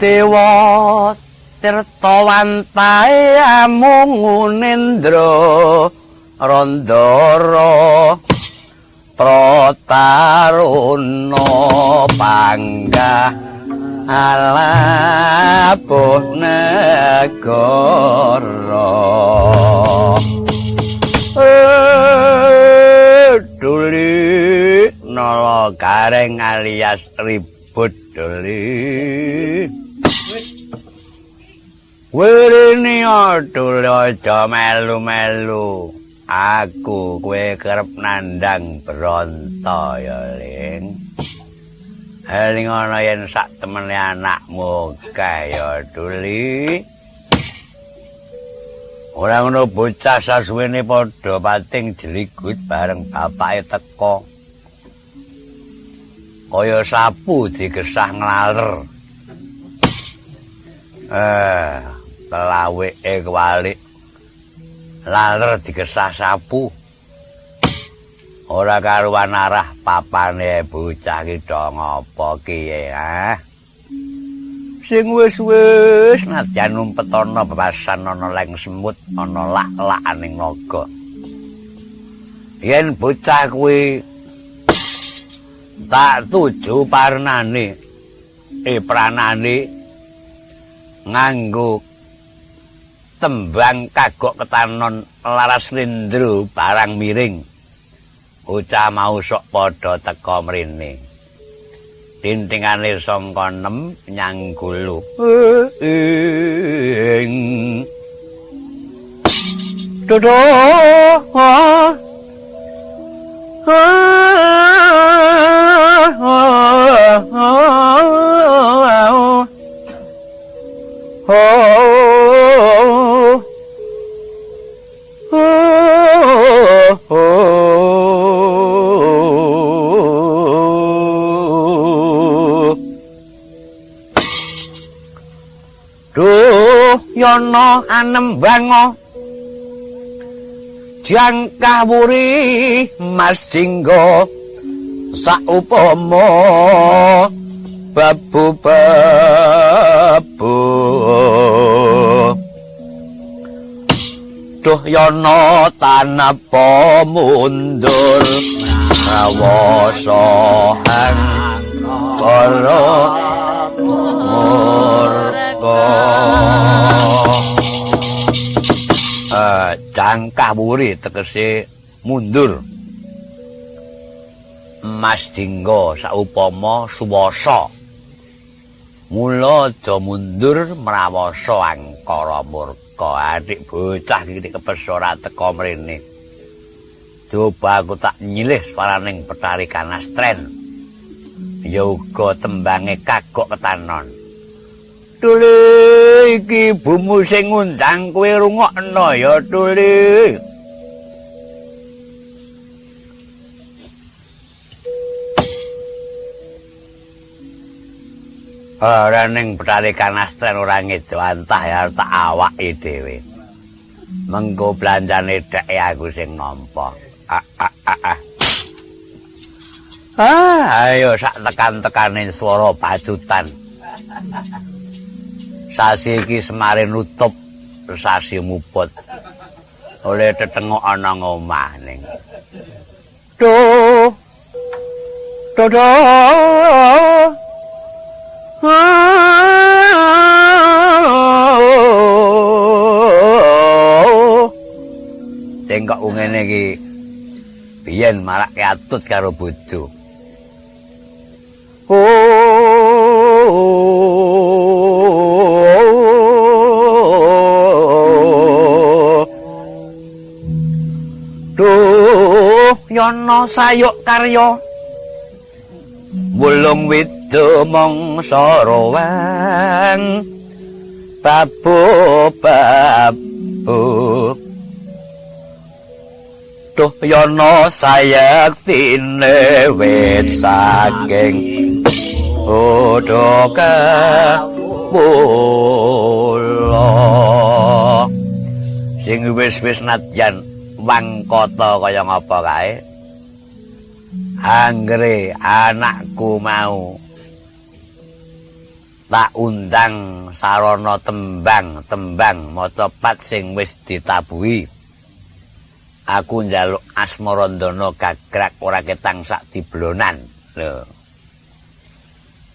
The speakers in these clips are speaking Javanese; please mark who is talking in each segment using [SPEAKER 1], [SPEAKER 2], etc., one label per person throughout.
[SPEAKER 1] Dewa tirta wantae amung ngunendra randara prataruna panggah alabuh negara. Duli nala gareng alias ribut duli. Werene duli aja melu-melu. Aku kowe kerep nandang bronto ya, Ling. Eling ana yen sak temene anakmu kae ya, Duli. Ora ngono bocah sasuwene padha pating jeligut bareng bapake teka. Kaya sapu digesah nglaler. Telaweke kewalik. Laler digesah sapu. Ora karuan arah papane bocah ki do ngopo ki, ha? Sing wis-wis nadyan umpet ana bebasan ana leng semut ana lak-lakaning naga. Yen bocah kuwi tak tuju parnane, pranane nganggo tembang kagok ketanon laras lindro barang miring. Bocah mau sok padha teka mrene. Tintingane sangka 6 nyang gulu. Ing. Dodo. Duh, yono anembango jangkah wuri Mas Jinggo saupama babu babu. Duh yono tanapa mundur rawasa angkara murka. Jangkah wuri tegese mundur. Mas Jinggo saupama suwasa. Mula aja mundur mrawasa angkara murka. Adik bocah iki kepes ora teka mrene. Coba aku tak nyilih swaraning Betari Kanastren. Ya uga tembange kagok ketanon. Tuli iki ibumu sing ngundang kowe rungokno ya, Tuli. Ora ning Betari Kanastren ora ngejawantah ya tak awake dhewe. Mengko blanjane dheke aku sing nampa. Ayo sak tekan-tekane swara bajutan. Sasi iki semare nutup sasi muput. Oleh tetengok ana ngomah ning. Duh. Dodo. Sing kok ngene iki biyen marake atut karo bojo. Duh, yono sayuk karya. Wulung wida mangsa rowang. Babu babu. Duh yono sayektine wit saking bodho kawula. Sing wis-wis nadyan wangkata kaya ngapa kae. Anggere anakku mau Tak undang sarana tembang-tembang macapat sing wis ditabuhi. Aku njaluk asmarandana gagrak ora ketang sak diblonan. Lho.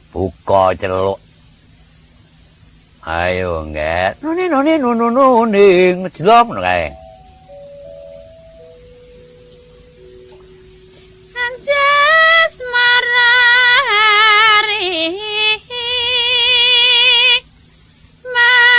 [SPEAKER 1] Buka celuk. Ayo, nggak. None none nono none ngejelok ngono kae.
[SPEAKER 2] Anjas marari mami.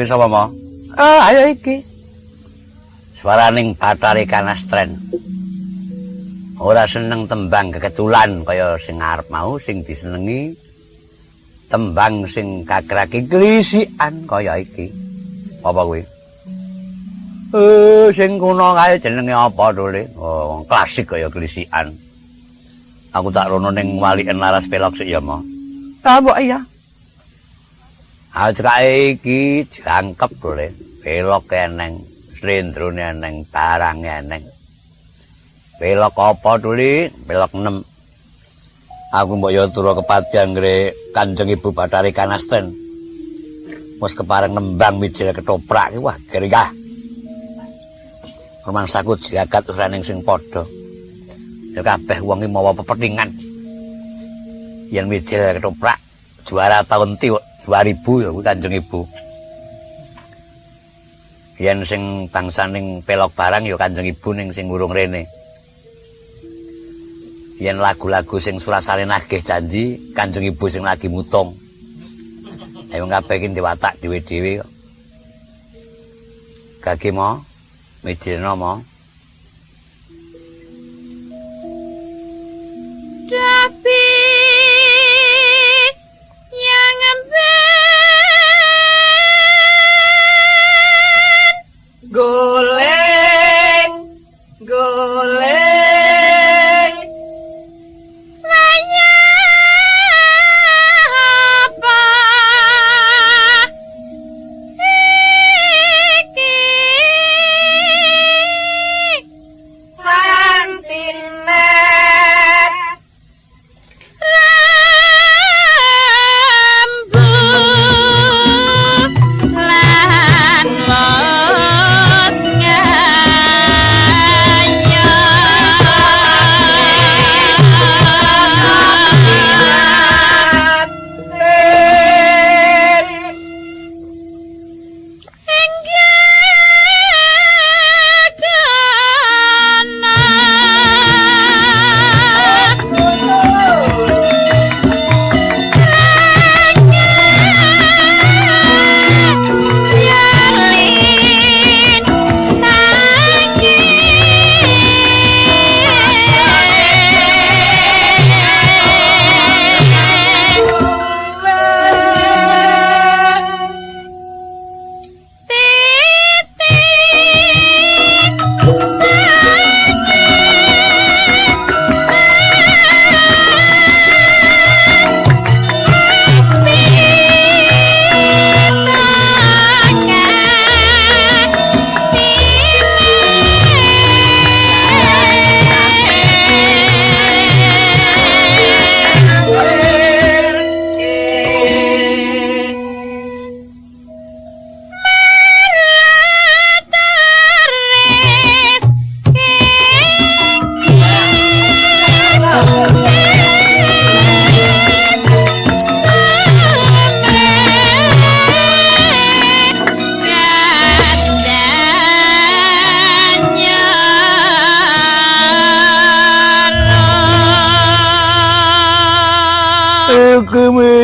[SPEAKER 1] Sapa mo? Ah, ayo iki. Swaraning Bathari Kanastren. Ora seneng tembang keketulan kaya sing arep mau sing disenengi tembang sing kagrake klisikan kaya iki. Apa kuwi? Sing kuno kae jenenge apa dole? Oh, klasik kaya klisikan. Aku tak rono ning waliken laras pelok sik ya, Mo. Ah, mbok iya. Ajrake iki jangkep dole. Pelok eneng, slendrone eneng, barang eneng. Pelok apa dole? Pelok 6. Aku mbok ya turu kepati anggere Kanjeng Ibu Bathari Kanasten. Wis kepareng nembang mijil ketoprak iki wah gerigah. Rumangsaku jagat ora ning sing padha. Ya kabeh wong iki mawa pepetingan. Yen mijil ketoprak juara taun 2000 ya kuwi Kanjeng Ibu. Yen sing bangsaning pelok barang ya Kanjeng Ibu ning sing urung rene. Yen lagu-lagu sing surasane nagih janji Kanjeng Ibu sing lagi mutung. Ayo kabeh iki diwatak dhewe-dhewe kok. Gage mo, mijilno mo.
[SPEAKER 2] Tapi yang ben
[SPEAKER 3] goleng goleng
[SPEAKER 2] apa iki.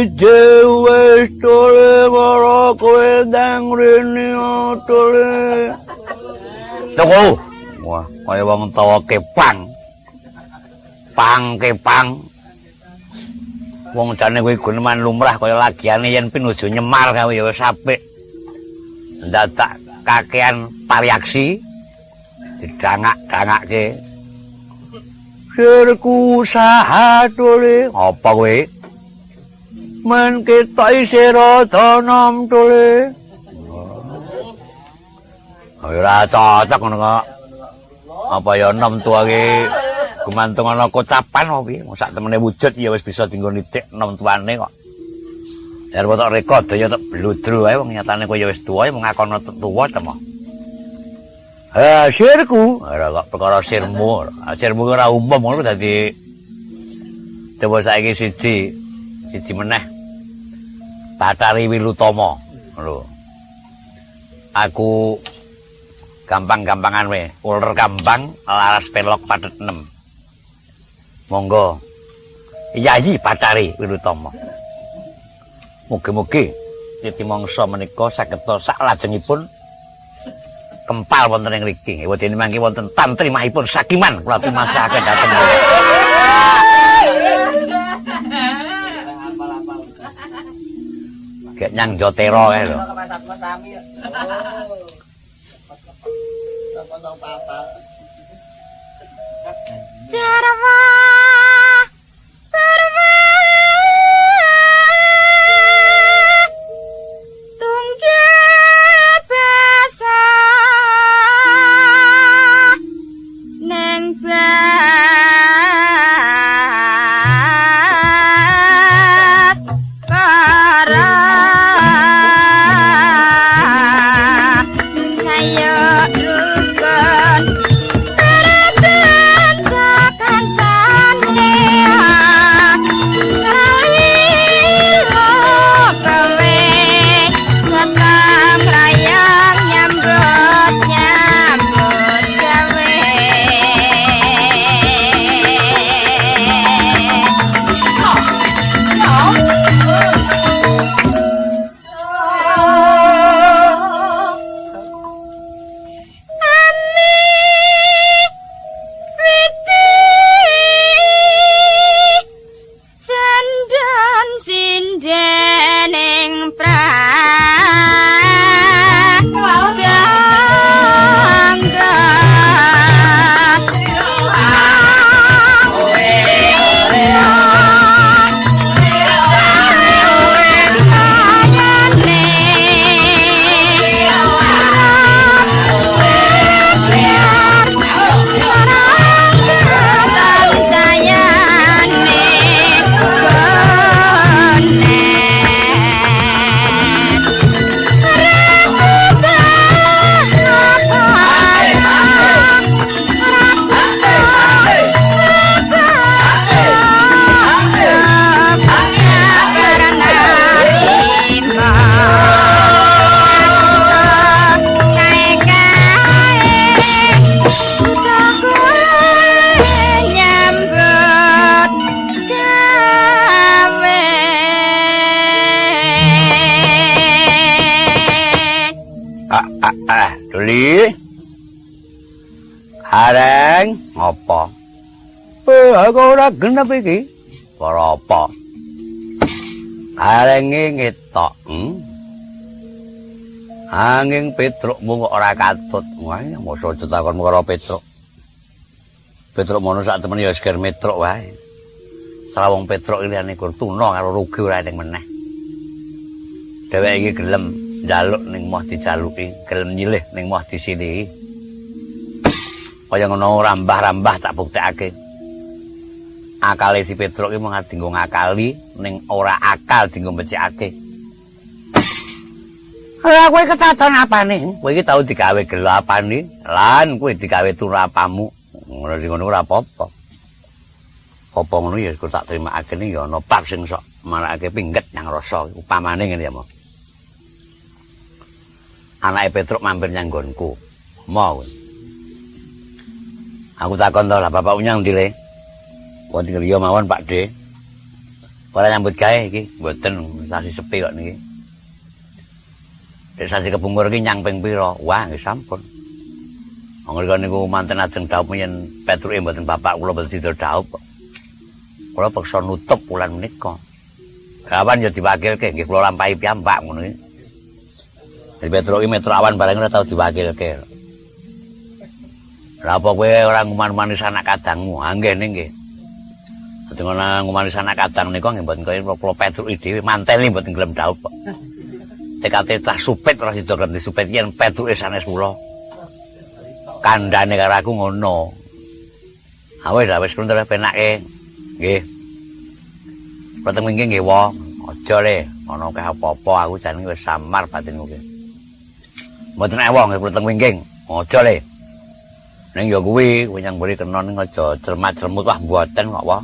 [SPEAKER 1] Ije wis tole karo kowe ndang rene tole. Tunggu. Wah, kaya wong tawa kepang. Pang kepang. Wong jane kowe guneman lumrah kaya lagiane yen pinuju nyemar kawe ya wis apik. Ndadak kakean pariaksi didangak-dangake. Sirku usaha tole. Apa kowe? Men ketok isih rada nom tole. Ora cocok ngono kok. Apa ya nom tuwa ki gumantung ana kocapan apa piye? Wong sak temene wujud ya wis bisa dienggo nitik nom tuane kok. Arep tok rekod ya tok bludru ae wong nyatane kowe ya wis tuwa ya mung ngakono tuwa ta mo. Ha sirku, ora kok perkara sirmu. Sirmu ora umum ngono dadi coba saiki siji meneh. Bathari Wilutama lho. Aku gampang-gampangan we, uler kambang laras pelok pathet 6. Monggo. Yayi Bathari Wilutama. Mugi-mugi titi mangsa menika sageta saklajengipun kempal wonten ing mriki. Wedene mangke wonten tantrimahipun Sakiman kula trumasaken dhateng kula. Gek nyang Jotera kae lho.
[SPEAKER 2] Jarwa parwa tunggak basah neng bas para sayo rukun kanca-kancane salilo kowe seneng rayang nyambut nyambut gawe. Ami witi candhan sindening pragangga. Nyambut gawe.
[SPEAKER 1] Ah ah ah, Duli. Areng ngopo? Aku ora genep iki. Ora apa? Arenge ngetok. Angin Petrukmu kok ora katut. Wah, mosok aja takon karo Petruk. Petruk mono sak temene ya seger metruk wae. Salah wong Petruk liyane gur tuna karo rugi ora eneng meneh. Dheweke iki gelem njaluk ning moh dijaluki, gelem nyilih ning moh disilihi. Kaya ngono rambah-rambah tak buktekake. Akale si Petruk iki mung dinggo ngakali ning ora akal dinggo becikake. Lah kowe kecacan apane? Kowe iki tau digawe gelo apane? Lan kowe digawe turu apamu? Ngono sing ngono ora apa-apa. Apa ngono ya tak trimakake ya ana bab sing sok marakake pingget nyang rasa upamane ngene ya, Mo. Anake Petruk mampir nyang nggonku. Mau. Aku takon to lah bapakmu nyang ndi le? Wonten griya mawon Pak De. Ora nyambut gawe iki, mboten sasi sepi kok niki. Dek sasi kepungkur iki nyang ping pira? Wah, nggih sampun. Wong rika niku manten ajeng dhaup yen Petruke mboten bapak kula mboten sida dhaup kok. Kula peksa nutup wulan menika. Kawan ya diwakilke nggih kula lampahi piyambak ngono iki. Dadi Petruk iki metro awan bareng ora tau diwakilke. Lha apa kowe ora nguman-umani sanak kadangmu? Ha nggih nggih. Dadi ngono ngumani sanak kadang nika nggih mboten kaya kula Petruki dhewe manteli mboten gelem dhaup kok. Tekate cah supit ora sida gelem disupit yen Petruke sanes kula. Kandhane karo aku ngono. Ha wis wis kuntur penake. Nggih. Peteng wingi nggih wa, aja le, ana akeh apa-apa aku jane wis samar batinku ki. Mboten ewa nggih peteng wingking, aja le. Ning ya kuwi, kowe nyang mburi kena ning aja cermat-cermut wah mboten kok wa.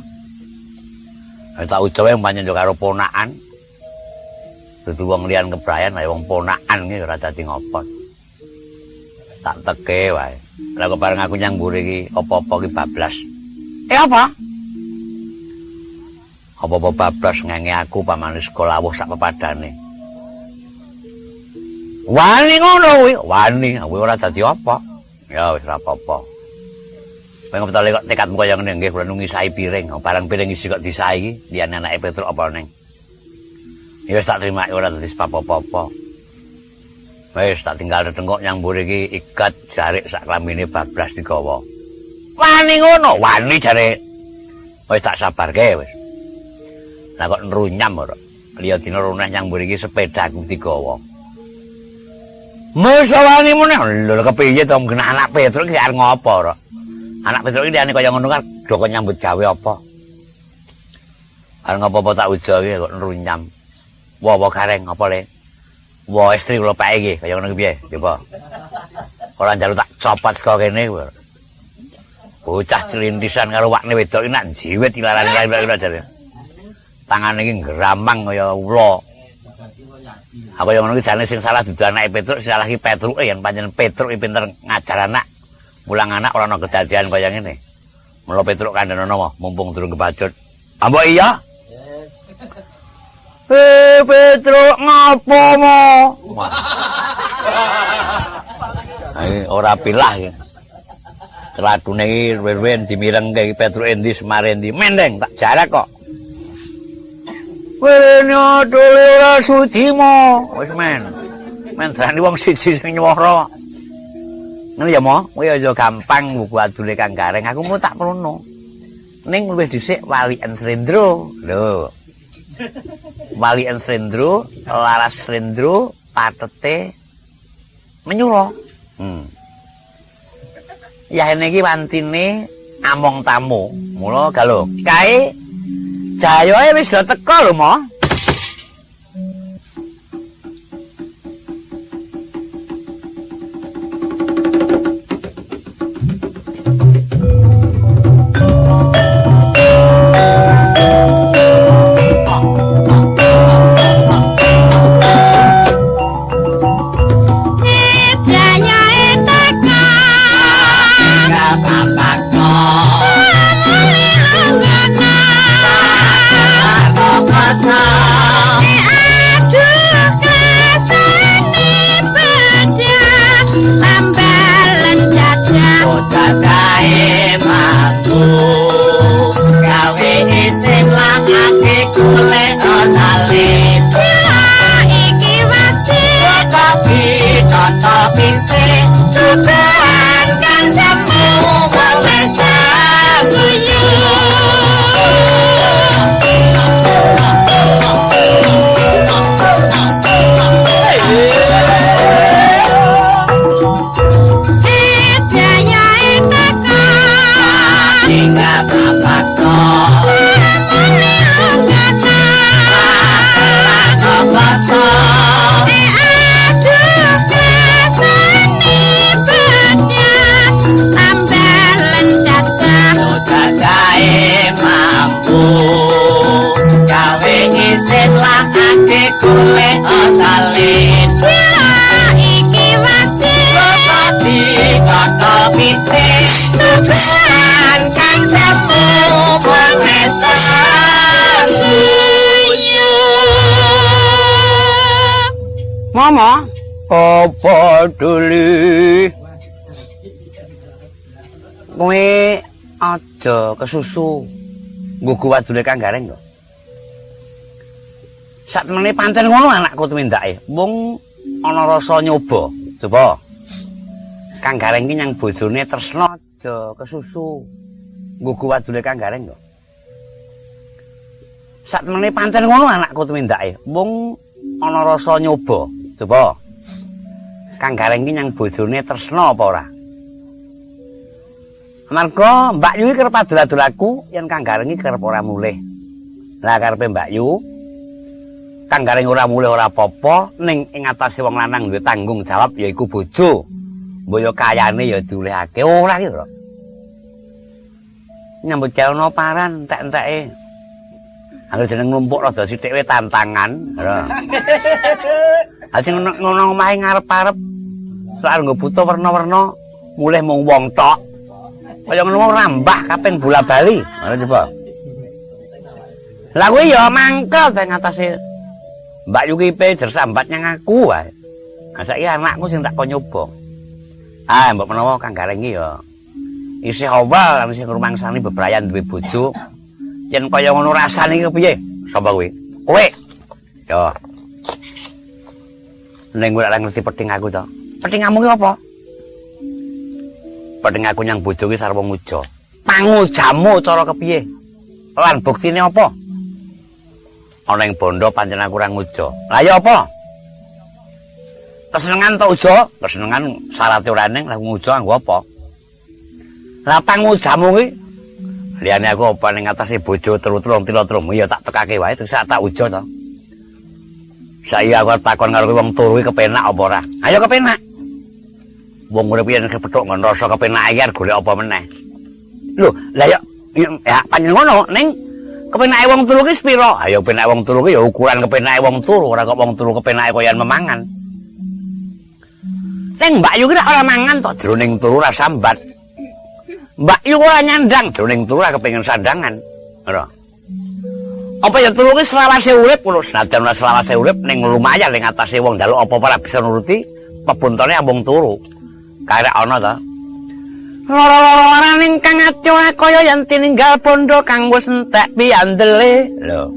[SPEAKER 1] Tak ujawe pancen yo karo ponakan. Dudu wong liyan kebrayan, ayo wong ponakan iki ora dadi ngopo. Tak teke wae. Lah kok bareng aku nyang mburi iki apa-apa iki bablas. Eh apa? Apa-apa bablas ngenge aku pamane sekolah lawuh sak pepadane. Wani ngono kuwi, wani, kuwi ora dadi apa. Ya wis ora apa-apa. Kowe ngepetole kok tekadmu kaya ngene nggih kula ngisahi piring, barang piring isi kok disahi liyane anake Petruk apa neng. Ya wis tak terima ora dadi sebab apa-apa. Wis tak tinggal tetengkok nyang mburi iki ikat jarik sak klambine bablas digawa. Wani ngono, wani jare. Wis tak sabarke wis. Lah kok nrunyam ora. Liya dina runeh nyang mburi iki sepedaku digawa. Masa wani meneh? Lho kepiye to mungkin anak Petruk iki arep ngopo ora? Anak Petruk iki liyane kaya ngono kan do kok nyambut gawe apa? Arep ngopo-apa tak ujo iki kok nrunyam. Wa-wa gareng apa le? Wa estri kula pake iki kaya ngono iki piye? Coba. Ora njaluk tak copot saka kene kowe. Bocah clintisan karo wakne wedok iki nak jiwit dilarani-larani jare. Tangane iki ngramang kaya ula. Apa yang ngono iki jane sing salah dudu anake Petruk, sing salah iki Petruke yen pancen Petruk iki pinter ngajar anak. Mulang anak ora ana kedadian kaya ngene. Mula Petruk kandhanono mumpung durung kebacut. Ambok iya? Yes. Eh Petruk ngopo mo? Ayo ora pilah iki. Celadune iki luwih-luwih dimirengke iki Petruk endi Semar endi. Mendeng tak jarak kok. Wene adole ora suci mo. Wis men. Men drani wong siji sing nyuwara. Ngene ya mo, kowe aja gampang buku adule Kang Gareng. Aku mau tak prono. Ning luwih dhisik Waliken Slendro. Lho. Waliken Slendro, Laras Slendro, patete menyura. Yahene iki wancine among tamu. Mula galo kae Jayoe wis do teka lho, Mo.
[SPEAKER 2] Tuhan kang semu pangresane.
[SPEAKER 1] Mama, apa duli? Kowe aja kesusu nggugu wadule Kang Gareng lho. Saktemene pancen ngono anakku tumindake. Mung ana rasa nyoba. Coba. Kang Gareng ki nyang bojone tresna aja kesusu nggugu wadule Kang Gareng lho. Saktemene pancen ngono anakku tumindake. Mung ana rasa nyoba. Coba. Kang Gareng ki nyang bojone tresna apa ora? Amarga Mbak Yu iki kerep adol-adol aku yen Kang Gareng iki kerep ora mulih. Lah karepe Mbak Yu, Kang Gareng ora mulih ora apa-apa, ning ing atase wong lanang duwe tanggung jawab yaiku bojo. Mbok yo kayane ya diulehake ora iki lho. Nyambut gawe ana paran entek-enteke. Angger jeneng nglumpuk rada sithik wae tantangan, lho. Ha sing ngono omahe ngarep-arep sak nggo buta werna-werna mulih mung wong tok. Kaya ngono rambah kaping bola-bali. Ngono coba. Lah kuwi ya mangkel ta ngatasé Mbak Yu ki pe jersambat nyang aku wae. Lah saiki anakku sing tak kon nyoba. Ah, mbok menawa Kang Gareng ki ya isih awal isih ngrumangsani bebrayan duwe bojo. Yen kaya ngono rasane iki kepiye? Sapa kuwi? Kowe. Yo. Ning kowe ora ngerti peting aku to. Petingamu ki apa? Peting aku nyang bojo ki sarwa nguja. Pangujamu cara kepiye? Lan buktine apa? Ana ing bondo pancen aku ora nguja. Lah ya apa? Kesenengan to uja? Kesenengan syarate ora ning, lah nguja nganggo apa? Lah pangujamu ki liyane aku apa ning atase bojo telu-telung tilo-telung ya tak tekake wae terus tak uja to. Saiki aku takon karo wong turu iki kepenak apa ora? Ayo kepenak. Wong urip yen kepethuk nggon rasa kepenak iki arep golek apa meneh. Lho, lah ya ya pancen ngono ning kepenake wong turu ki sepira? Ayo kepenake wong turu ki ya ukuran kepenake wong turu, ora kok wong turu kepenake kaya memangan. Ning Mbak Yu ki ora mangan tok jroning turu ora sambat. Mbak Yu ora nyandang jroning turu ora kepengin sandangan. Ora. Apa ya turu ki selawase urip ngono, senajan ora selawase urip ning lumayan ning atase wong njaluk apa-apa ora bisa nuruti, pebuntone ambung turu. Karek ana ta. Lara-laraning kang ati ora kaya yen tininggal bondo kang wis entek piyandele. Lho.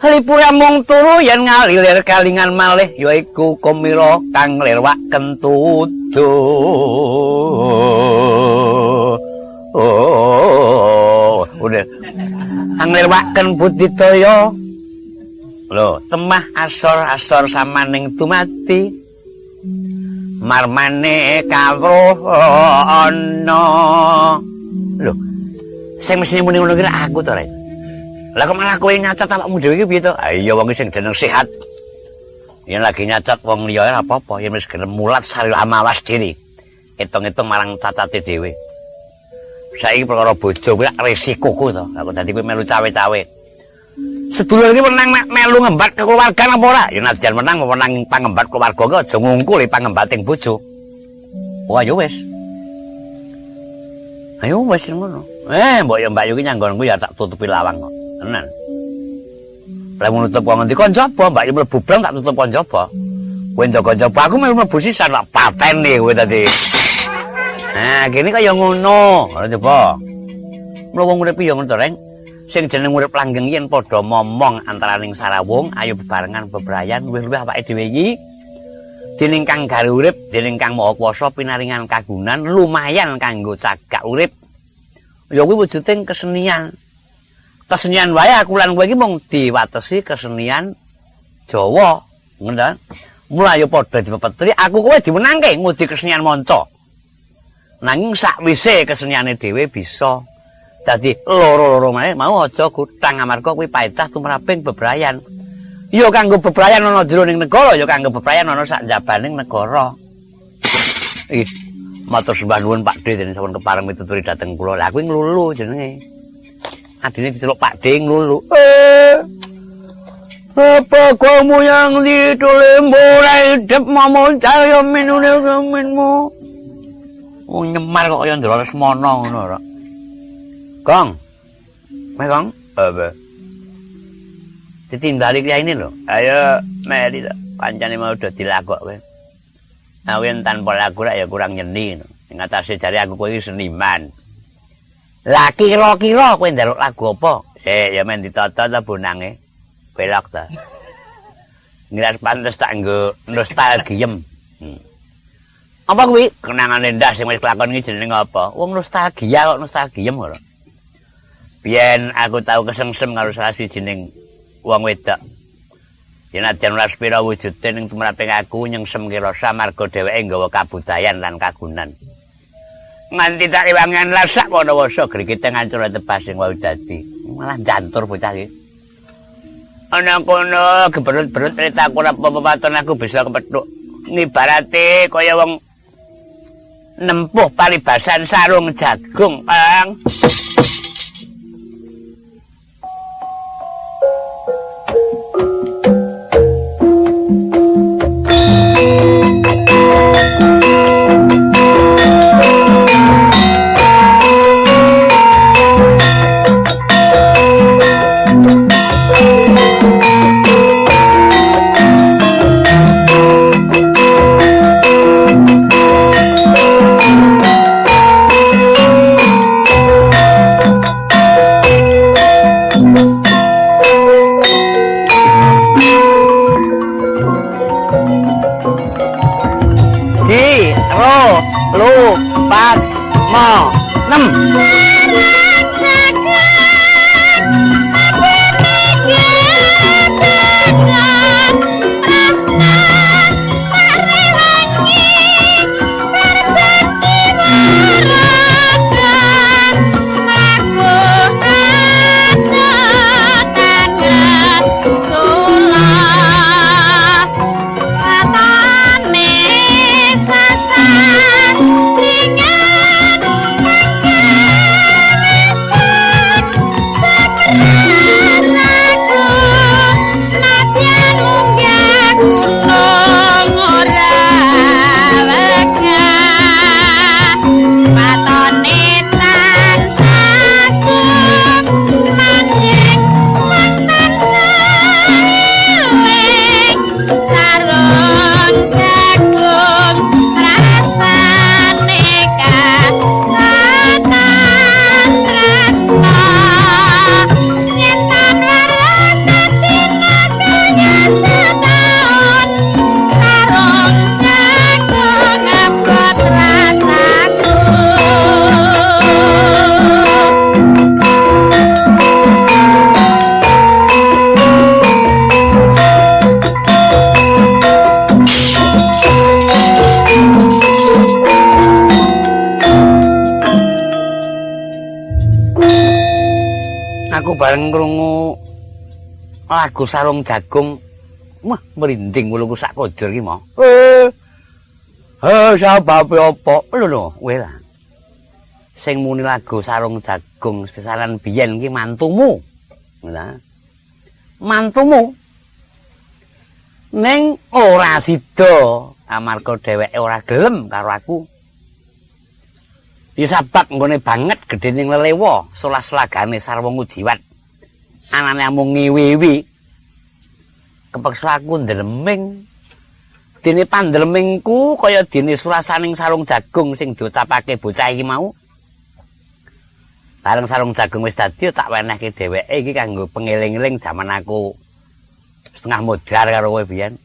[SPEAKER 1] Lipure mung turu yen ngalilir kalingan malih yaiku kumira kang nglirwak kentudu. Oh, udah. Nglirwaken budidaya. Lho, temah asor-asor samaning dumadi. Marmane kawruh ana. Lho, sing mesti muni ngono ki aku to, Rek. Lah kok malah kowe nyacat awakmu dhewe iki piye to? Ha iya wong sing jeneng sehat. Yen lagi nyacat wong liya ora apa-apa, yen wis gelem mulat sarira mawas diri. Hitung-hitung marang cacate dhewe. Saiki perkara bojo kuwi resikoku to. Lah kok dadi kowe melu cawe-cawe. Sedulur iki menang melu ngembat kekeluargaan apa ora? Ya najan menang menang pangembat keluarga ki aja ngungkuli pangembating bojo. Wah ya wis. Ayo wis ngono. Mbok ya Mbak Yu ki nyanggonku ya tak tutupi lawang kok. Tenan. Lah nutup kok ngendi kon njaba, Mbak Yu mlebu brang tak tutup kon njaba. Kowe njaga njaba aku melu mlebu sisan tak pateni kowe tadi. Nah, kene kaya ngono. Ora coba. Mula wong urip ya ngono to, Reng. Sing jeneng urip langgeng yen padha momong antaraning sarawung, ayo bebarengan bebrayan luwih-luwih awake dhewe iki. Dening kang gawe urip, dening Kang Maha Kuwasa pinaringan kagunan lumayan kanggo cagak urip. Ya kuwi wujuding kesenian. Kesenian wae aku lan kowe iki mung diwatesi kesenian Jawa, ngono ta? Mula ayo padha dipepetri, aku kowe dimenangke ngudi kesenian manca. Nanging sakwise keseniane dhewe bisa dadi loro-loro mae mau aja gutang amarga kuwi paecah tumraping bebrayan. Ya kanggo bebrayan ana jroning negara, ya kanggo bebrayan ana sak njabaning negara. Ih, matur sembah nuwun Pak D dene sampun kepareng mituturi dhateng kula. Lah kuwi nglulu jenenge. Adine diceluk Pak D nglulu. Apa kamu yang ditulimbo raidep mamun cahya minune keminmu. Wong nyemar kok kaya Ndra Lesmana ngono ora. Kong. Meh Kong. Apa? Ditimbali kiyaine lho. Ayo meli to. Kancane mau udah dilagokke. Aku yen tanpa lagu rak ya kurang nyeni. Ing atase jare aku kowe iki seniman. Lah kira-kira kowe njaluk lagu apa? Sik ya men ditata ta bonange. Belok ta. Ngiras pantes tak nggo nostalgiem. Apa kuwi? Kenangane ndas sing wis kelakon iki jenenge apa? Wong nostalgia kok nostalgiem ora. Biyen aku tau kesengsem karo salah sijining wong wedok. Yen ajan ora sepira wujude ning tumraping aku nyengsem rasa marga dheweke nggawa kabudayan lan kagunan. Nganti tak rewangan lasak Wonowoso grigite ngancur tebas sing wau dadi. Malah jantur bocah iki. Ana kono geberut-berut cerita aku ora apa-apa aku bisa kepethuk. Ngibarate kaya wong nempuh paribasan sarung jagung, Kang. Aku bareng ngrungu lagu sarung jagung, wah merinding wuluku sak kojur iki mau. Sababe apa? Lho lho, kowe lah. Sing muni lagu sarung jagung besaran biyen iki mantumu. Lah. Mantumu. Ning ora sida amarga dheweke ora gelem karo aku. Ya sabab nggone banget gedhe ning lelewa, solas-lagane sarwa ngujiwat. Anane amung ngiwi-iwi. Kepeksa aku ndleming. Dene pandlemingku kaya dene surasaning sarung jagung sing diucapake bocah iki mau. Bareng sarung jagung wis dadi tak wenehke dheweke iki kanggo pengeling-eling jaman aku setengah modar karo kowe biyen.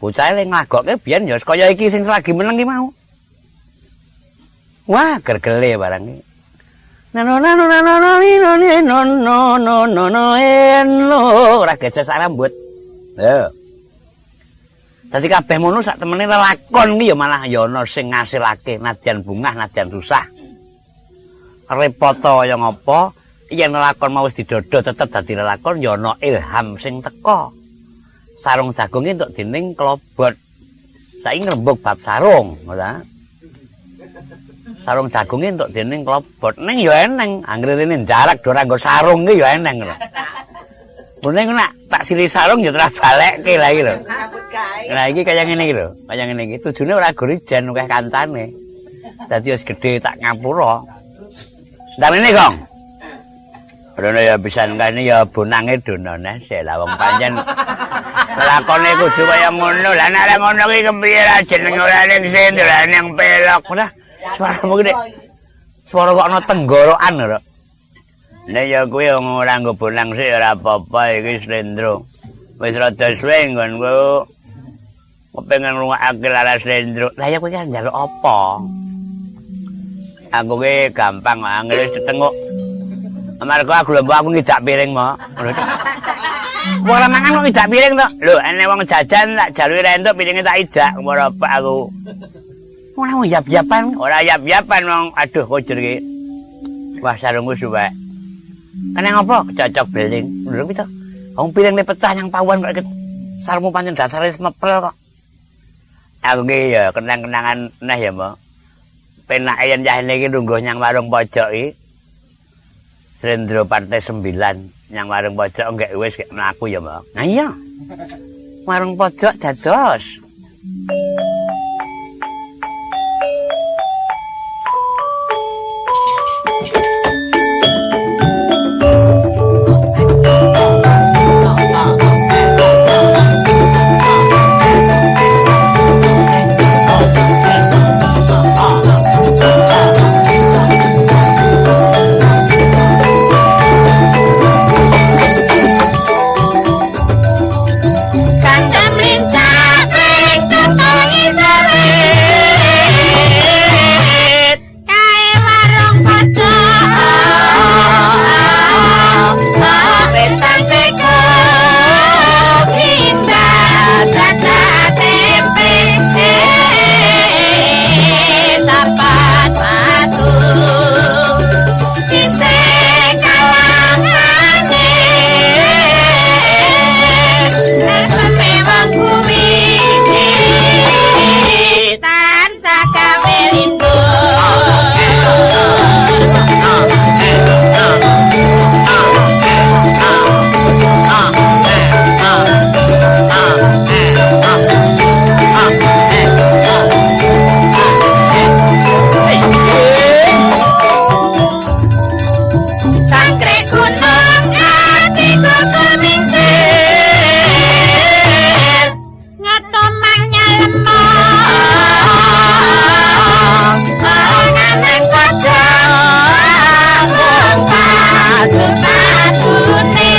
[SPEAKER 1] Bocah le nglagokke biyen ya kaya iki sing lagi meneng iki mau. Wah, gergele barang iki. Nano nano nano nano nano nano nano eno ora geces sak rambut. Lho. Dadi kabeh mono sak temene lelakon iki ya malah ya ana sing ngasilake nadyan bungah nadyan susah. Repot kaya ngapa yen lelakon mau wis didodho tetep dadi lelakon ya ana ilham sing teka. Sarung jagung entuk dening klobot. Saiki ngrembug bab sarung, ngono. Sarung jagung entuk dening klobot. Ning ya eneng, anggere rene jarak do ora nggo sarung ki ya eneng lho. Mune nek tak silih sarung ya ora balekke lah iki lho. Lah iki kaya ngene iki lho, kaya ngene iki. Tujune ora gorijen akeh kancane. Dadi wis gedhe tak ngapura. Ndang rene, Gong. Rono ya pisan kene ya bonange donone sik lah wong pancen lakone kudu kaya ngono. Lah nek ora ngono ki kepiye lah jenenge ora ning sing ora ning pelok. Ora suaramu ki nek swara kok ana tenggorokan ora. Nek ya kuwi wong ora nggo bonang sik ora apa-apa iki slendro. Wis rada suwe nggonku kepengin ngrungokake laras slendro. Lah ya kowe ki njaluk apa? Aku ki gampang angel wis tetenguk. Amarga aku lho aku ngidak piring mo. Wong ora mangan kok ngidak piring to. Lho ene wong jajan tak jaluki ra entuk piringe tak idak ora apa aku. Ora wong yap-yapan, ora yap-yapan wong aduh kojur iki. Wah sarungku suwek. Kene ngopo cocok beling. Lho piye to? Wong piringe pecah nyang pawon kok sarungmu pancen dasare semepel kok. Aku ki ya kenang-kenangan neh ya, Mbak. Penake yen yahene iki lungguh nyang warung pojok iki. Slendro Partai 9 nyang warung pojok nggek wis gek mlaku ya, Mbak. Nah iya. Warung pojok dados.
[SPEAKER 2] Kandam lincah pring tetangi serit. Kae warung pojok. Wetan teko gimbal cacah tempe. Sapat watu isih kalahane. Aseme wong kuwi tansah gawe lindu. Cangkrik gunung atiku kumingsir. Ngetomang nyalemong. Nganeng pojok mung patu-patune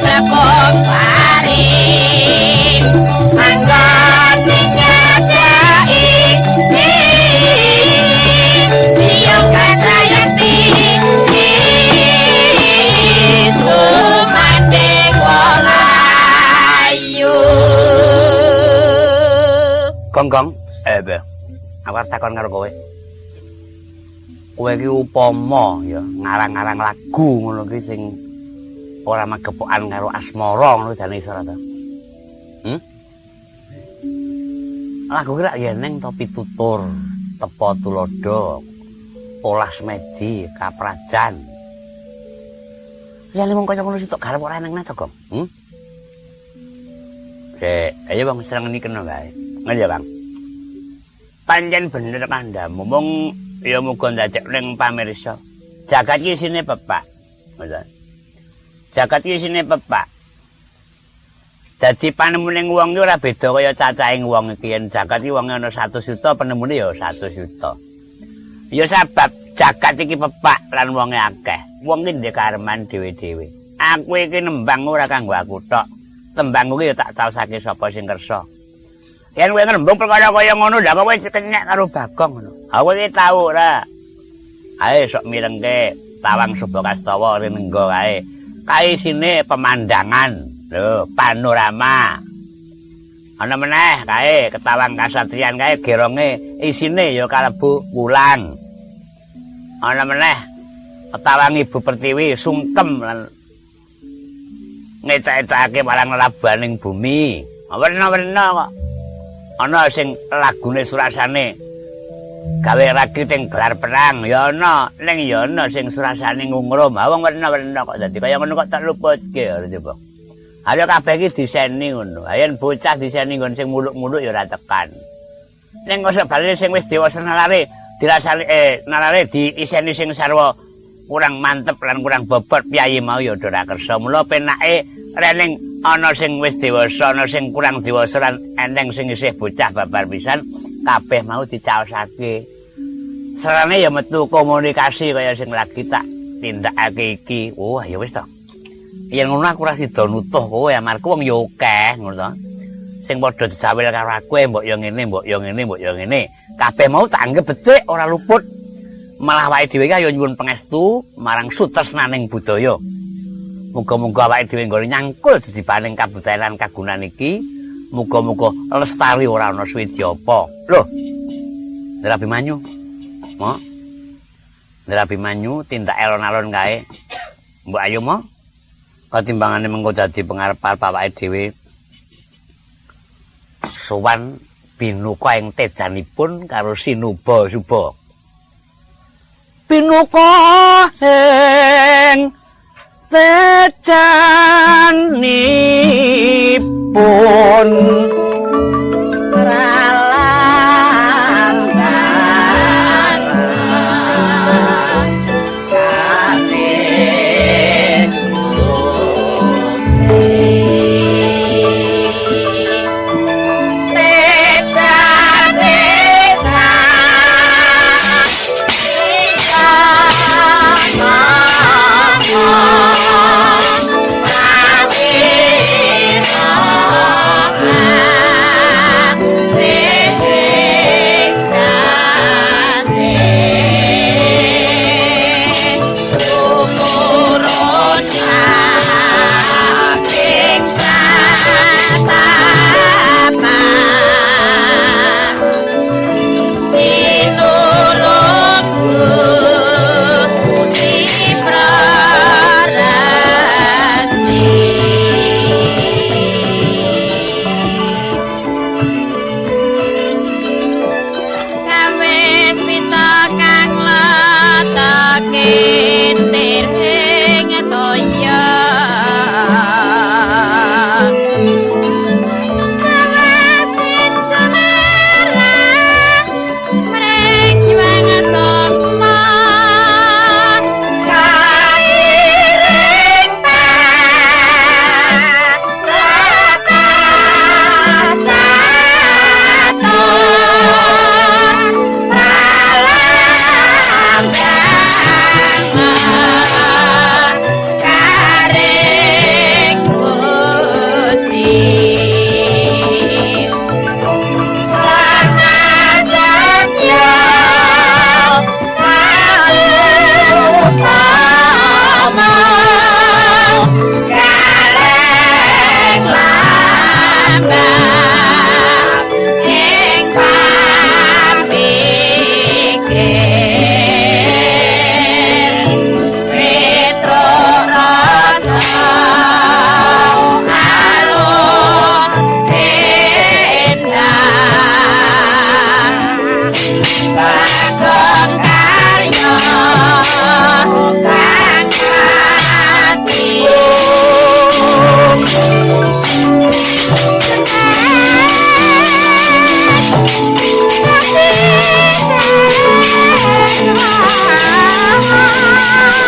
[SPEAKER 2] prapon paring. Manggon nyadai siyo katrayati tumanding wong ayu.
[SPEAKER 1] Gong gong, be. Aku arep takon karo kowe. Kowe iki upama ya ngarang-ngarang lagu ngono ki sing ora magepokan karo asmara ngono jane iso ora to? Hmm? Lagu ki rak ya neng to pitutur, tepa tulodo, polah semedi, kaprajan. Liyane wong kaya ngono sitok garap ora eneng neh to, Gong? Hmm? Sik, ayo wong srengeni kena wae. Ngono ya, Bang. Pancen bener kandhamu, mung ya muga ndadek ning pamirsa. Jagat iki isine pepak. Ngono. Jagat iki isine pepak. Dadi panemune wong iki ora beda kaya cacahing wong iki. Yen jagat iki wonge ana 1 juta, penemune ya 1 juta. Ya sebab jagat iki pepak lan wonge akeh. Wong iki ndek kareman dhewe-dhewe. Aku iki nembang ora kanggo aku tok. Tembang kuwi ya tak caosake sapa sing kersa. Yen kowe ngrembug perkara kaya ngono, lha kok kowe kenyek karo Bagong ngono. Aku iki tau ora. Ae sok mirengke Tawang Subakastawa rinengga kae. Kae isine pemandangan, lho, panorama. Ana meneh kae Ketawang Kasatriyan kae geronge isine ya kalebu wulan. Ana meneh Ketawang Ibu Pertiwi sungkem lan ngecek-ecekake marang labaning bumi. Werna-werna kok. Ana sing lagune surasane gawe ragi teng gelar perang ya ana, ning ya ana sing surasane ngungrum. Ha wong werna-werna kok dadi kaya ngono kok tak luputke ya coba. Ayo kabeh iki diseni ngono. Ha yen bocah diseni nggon sing muluk-muluk ya ora tekan. Ning kok sebaline sing wis dewasa nalare dirasani nalare diiseni sing sarwa Kurang mantep lan kurang bobot piyayi mau ya ora kersa. Mula penake rening ana sing wis dewasa, ana sing kurang dewasa lan eneng sing isih bocah babar pisan, kabeh mau dicaosake. Sarane ya metu komunikasi kaya sing lagi tak tindakake iki. Oh, ya wis to. Yen ngono aku ora sida nutuh kowe amarga wong ya akeh ngono to. Sing padha jejawil karo aku mbok ya ngene, mbok ya ngene, mbok ya ngene. Kabeh mau tak anggap becik ora luput. Malah awake dhewe iki ayo nyuwun pangestu marang sutresnaning budaya. Muga-muga awake dhewe nggone nyangkul didibaning kabudayan kagunan iki. Muga-muga lestari ora ana suwiji apa. Lho. Ndra Abimanyu. Mo. Ndra Abimanyu tindak alon-alon kae. Mbok ayo mo. Katimbangane mengko dadi pengarep-arep awake dhewe. Sowan binuka ing tejanipun karo Sinuba Suba. Binuka ing tejanipun.